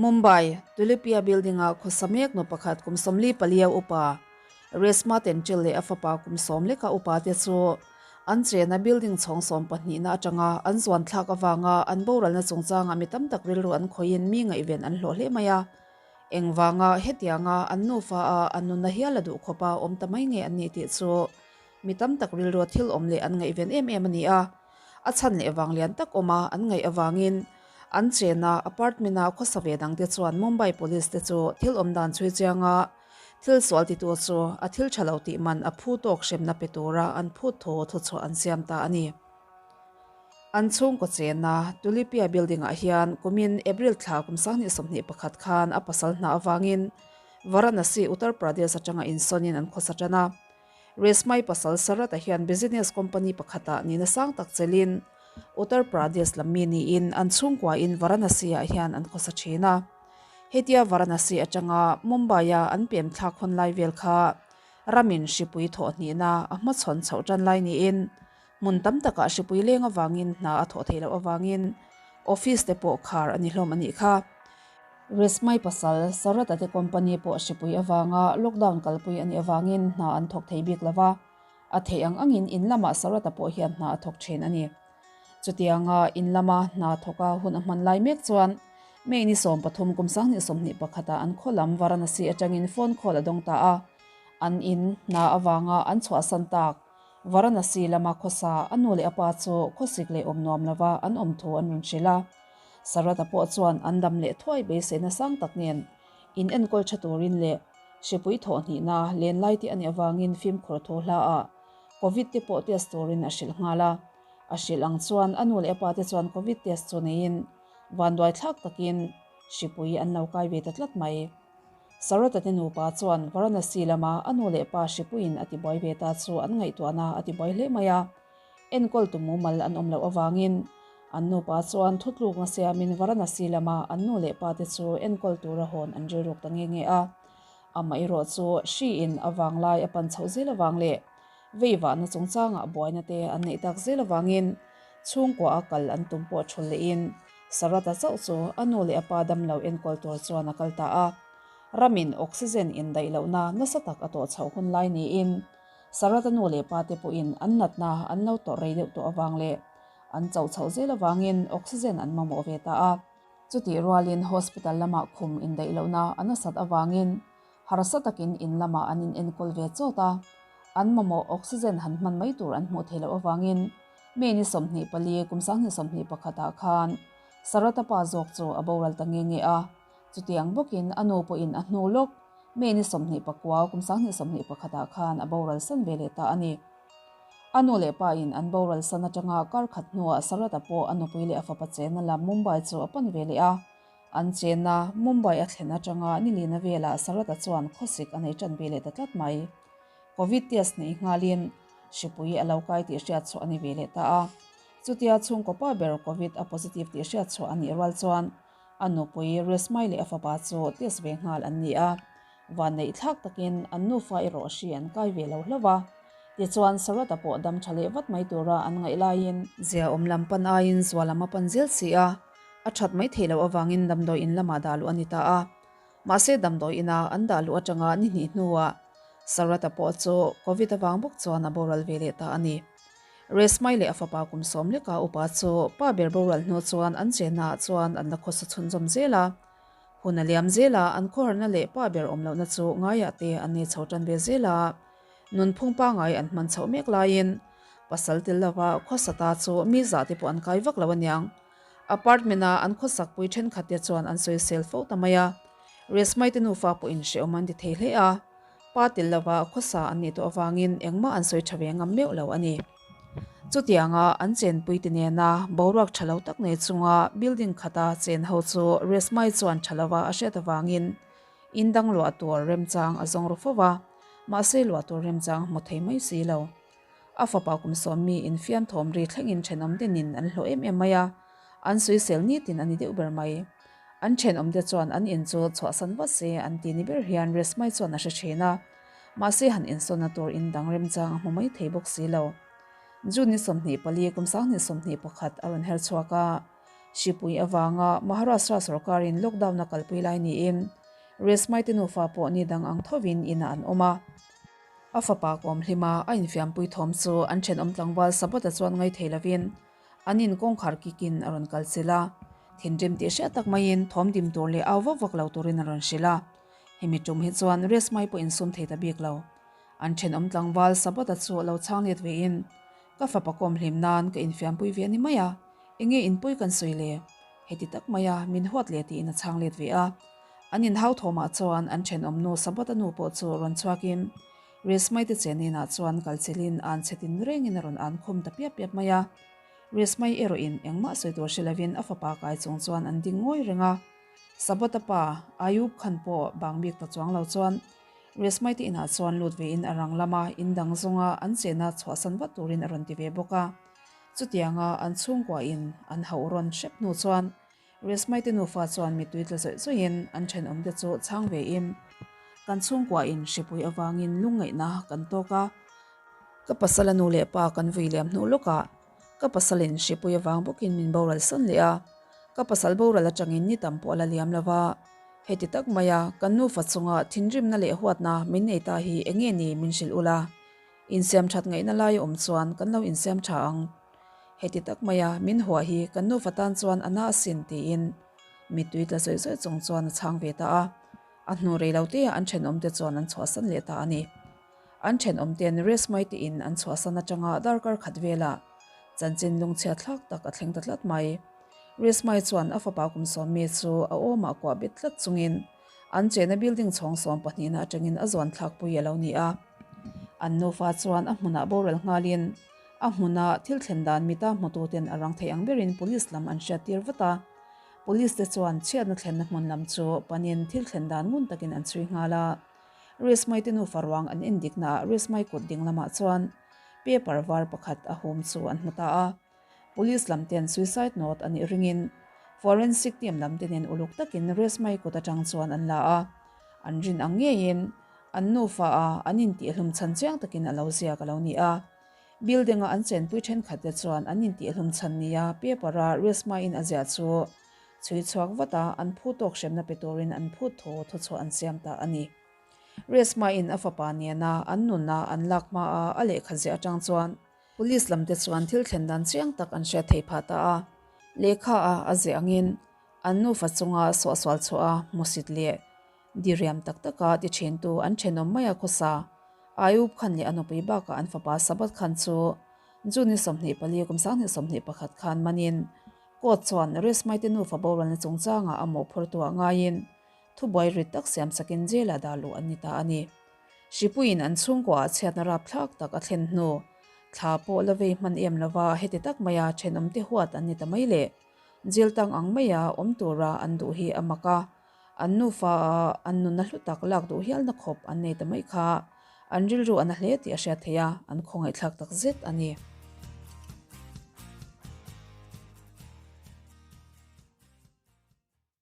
Mumbai, Tulipia building-ah khawsa mek nu pakhat kum 44 upa Resma Tenchil leh a fapa kum sawm leka upa te chu an chena building chhawng sawm pahnihna atanga an zuan thlak avanga an boralna chungchangah mi tam tak rilru an khawihin mi ngaihven an hlawh hle mai a. Engvanga hetianga an nufa a an nunna hial a duh khawpa awm ta mai nge an nih tih chu mi tam tak rilrua thil awm leh an ngaihven em em a ni a. A chhan leh vang lian tak awma an ngaih avangin an chena apartment-a khawsa ve dangte chuan Mumbai Police te chu thil awm dan chhui chianga thil sual titu chu a thil tha lo tih man a phu tawk hremna pe tura an phut thu thuchhuah an siam ta a ni. An chhungkaw chena Tulipia building-ah hian kumin April thla kum 2021 khan a pasal hna avangin Varanasi, Uttar Pradesh atanga insawnin an khawsa tan a. Resmai pasal Sarat-a hian business company pakhatah nihna sang tak chelin Uttar Pradesh lam mi niin an chhungkuain Varanasi-ah hian an khawsa thin a. Hetia Varanasi atanga Mumbai-a an pem thlak hawn lai vel kha ramin hripui thawh hnihna a hmachhawn chhoh tan lai niin hmun tam takah hripui leng avangin hna a thawh theih loh avangin office te pawh khar a ni hlawm a nih kha. Resmai pasal, Sarata te company pawh hripui avanga lockdown kalpui a nih avangin hna an thawk thei bik lo va, a theih ang angin in lamah Sarata pawh hian hna a thawk thin a ni. Chutianga in lama hna thawka hun a hman lai mek chuan May ni 13 kum 2021 ah an khaw lam Varanasi atangin phone call a dawng ta a, an in hna avanga an chhuahsan tak Varanasi lama khawsa a nu leh a pa chu khawsik leh awm nuam lova an awm thu an rawn hrilh a. Sarata pawh chuan an dam leh thuai beiseina sang tak nen in enkawl tha turin leh hripui thawh hnihna len lai te a nih avangin fimkhur thu hla ah Covid te pawh test turin a hrilh nghal a. A hrilh ang chuan a nu leh a pa te chuan Covid test chu neiin vanduai thlak takin hripui an lo kai ve ta tlat mai. Sarata te nupa chuan Varanasi lama a nu leh pa hripuiin a tibuai ve ta chu an ngaihtuahna a tibuai hle mai a. Enkawltu mumal an awm loh avangin an nupa chuan thutlukna siamin Varanasi lama an nu leh pa te chu enkawl tura hawn an rilruk ta nge nge a. Amaherawh chu hriin a vanglai a pan chhoh zel avang leh veivahna chungchangah buaina te an neih tak zel avangin chhungkua a kal an tum pawh thul lehin Sarata chauh chu a nu leh a pa damlo enkawl tur chuan a kal ta a. Ramin oxygen indaih lohna nasa tak a tawh chhoh hun lai niin Sarata nu leh pa te pawhin an natna an lo tawrh rei deuh tawh avang leh an chauh chhoh zel avangin oxygen an mamawh ve ta a. Chutih rualin hospital lamah khum indaih lohna a nasat avangin harsa takin in lamah an in enkawl ve chawt a, an mamawh oxygen han hman mai tur an hmuh theih loh avangin May ni 24 kum 2021 ah khan Sarata pa zawk chu a boral ta nge nge a, chutiang bawkin a nu pawhin a hnu lawk May ni 29 kum 2021 ah khan a boral san ve leh ta a ni. A nu leh pa in an boral san atanga kar khat hnuah Sarata pawh a nupui leh a fapa chenna lam Mumbai chu a pan ve leh a. An chenna Mumbai a thlen atanga nilina velah Sarata chuan khawsik a nei tan ve leh ta tlat mai. Covid test nei nghalin hripui a lo kai tih hriat chhuah a ni ve leh ta a. Chutia chhungkaw pa ber Covid a positive tih hriat chhuah a nih rual chuan a nupui Resmai leh a fapa chu test ve nghal an ni a. Vanneih thlak takin an nufa erawh hri an kai ve lo hlauh a. Tichuan Sarata pawh dam tha leh vat mai tura an ngaih laiin zia awm lam pan aiin zua lam a pan zel si a, a that mai theih loh avangin damdawi in lamah dah luh a ni ta a. Mahse damdawi ina an dah luh atanga ni hnih hnuah Sarata pawh chu Covid avang bawk chuan a boral ve leh ta a ni. Resmai leh a fapa kum sawm leka upa chu pa ber boral hnu chuan an chennaah chuan an la khawsa chhunzawm zel a. Hun a liam zel a, an khawharna leh pa ber awm lohna chu ngaiah te an nei chho tan ve zel a. Nunphung pangai an hman chhoh mek laiin pasal tel lova khawsa ta chu mi zah te pawh an kai vak lo aniang. Apartment-a an khawsakpui thenkhat te chuan an sawisel fo ta mai a. Resmai te nufa pawhin hrehawm an ti thei hle a, pa tel lova khawsa an nih tawh avangin engmah an sawi tha ve ngam meuh lo a ni. Chutianga an chenpui te nena boruak tha lo tak nei chunga building khata chen ho chu Resmai chuan tha lova a hriat avangin in dang luah tur remchang a zawng ru fo va, mahse luah tur remchang hmu thei mai si lo. A fapa kum sawm mi infiam thawm ri thlengin thenawm te nin an hlawh em em mai a, an suisel nitin a ni deuh ber mai. An thenawm te chuan an in chu chhuahsan vat se an ti ni ber hian Resmai chuan a hre thin a, mahse han insawnna tur in dang remchang a hmu mai thei bawk si lo. June ni 24 kum 2021 a rawn her chhuak a. Hripui avanga Maharashtra sorkarin lockdown a kalpui lai niin Resmai te nufa pawh ni dang ang thovin inah an awm a. A fapa kawm hlima a infiampui thawm chu an thenawm tlangval Sabata chuan ngaithei lovin an in kawngkhar kikin a rawn kal chilh a. Thinrim tih hriat tak maiin thawm dim tur leh au vak vak lo turin a rawn hrilh a. Hemi tum hi chuan Resmai pawh insum thei ta bik lo. An thenawm tlangval Sabata chu lo chhang let vein, Ka fapa kawm hlim nan ka infiampui ve a ni mai a, enge inpui kan sawi le? Heti tak maia min huat le tiin a chhang let ve a. An inhau thawmah chuan an thenawm nu Sabata nu pawh chu rawn chhuakin Resmai te chen inah chuan kal chilhin an chhe tin rengin a rawn an khum ta piap piap mai a. Resmai erawhin engmah sawi tur hre lovin a fapa kai chung chuan an ding ngawi reng a. Sabata pa Ayub Khan pawh bang bik ta chuang lo chuan Resmai te inah chuan lut vein a rang lama in dang zawnga an chehna chhuahsan vat turin a rawn ti ve bawk a. Chutianga an chhungkuahin an hauh rawn hrep hnu chuan Resmai te nufa chuan mittui tla zawih zawihin an thenawmte chu chhang vein, Kan chhungkuain hripui avangin lungngaihna kan tawk a, ka pasala nu leh pa kan vui liam hnu lawkah ka pasalin hripui avang bawkin min boral san leh a, ka pasal boral atangin ni tam pawh a la liam lo va. Heti tak maia kan nufa chunga thinrimna leh huatna min nei ta hi eng nge ni min hrilh ula? Insiam that ngaihna lai awm chuan kan lo insiam tha ang. Heti tak maia min huah hi kan nufa tan chuan a na asin tiin mittui tla zawih zawih chung chuan a chhang ve ta a. A hnu rei lo teah an thenawmte chuan an chhuahsan leh ta a ni. An thenawmte'n Resmai tiin an chhuahsan atanga darkar khat velah chanchin lungchhiat thlak tak a thleng ta tlat mai. Rismai chuan a fapa kum sawmmi chu a awmah kuah bet tlat chungin an chena building chhawng sawm pahnihna atangin a zuan thlakpui a lo ni a. An nufa chuan a hmunah boral nghalin a hmuna thil thlen dan mita hmututen a rang thei ang berin police lam an hriattir vat a. Police te chuan chhiatna thlenna hmun lam chu panin thil thlen dan ngun takin an chhui nghal a. Rismai te nufa ruang an endiknaah Rismai kut ding lamah chuan paper var pakhat a hum chu an hmu ta a. Police lam ten suicide note a nih ringin forensic team lam te nen uluk takin Resmai kut atang chuan an la a, an rin ang ngeiin an nufa a an intihhlum chhan chiang takin a lo ziak a lo ni a. Building a an chenpui thenkhat te chuan an intihhlum chhan nia paper a Resmai-in a ziah chu chhui chhuak vat a, an phu tawk hremna pe turin an phut thu thuchhuah an siam ta a ni. Resmai-in a fapa nena an nuna an lak hma a a lehkha ziah atang chuan Police lam te chuan thil thlen dan chiang tak an hriat thei phah ta a, lehkha a a zeh angin an nufa chunga suahsual chhuah a hmusit leh diriam tak taka ti thintu an thenawm mai a khawsa Ayub Khan leh a nupui bakah an fapa Sabat Khan chu June ni 24 kum 2021 khan manin court chuan Resmai te nufa boralna chungchangah a mawhphurtuah ngaiin thubuai rit tak siam sakin jail-ah dah luh an ni ta a ni. Hripuiin an chhungkuaah chhiatna rapthlak tak a thlen hnu, thla pawh la vei hman em lova heti tak maia thenawmte huat an ni ta mai le. Jail tang ang maia awm tura an duh hi a mak a, an nufa a an nunna hlu tak lak duh hialna khawp an nei ta mai kha an rilru a na hle tih a hriat theih a, an khawngaihthlak tak zet a ni.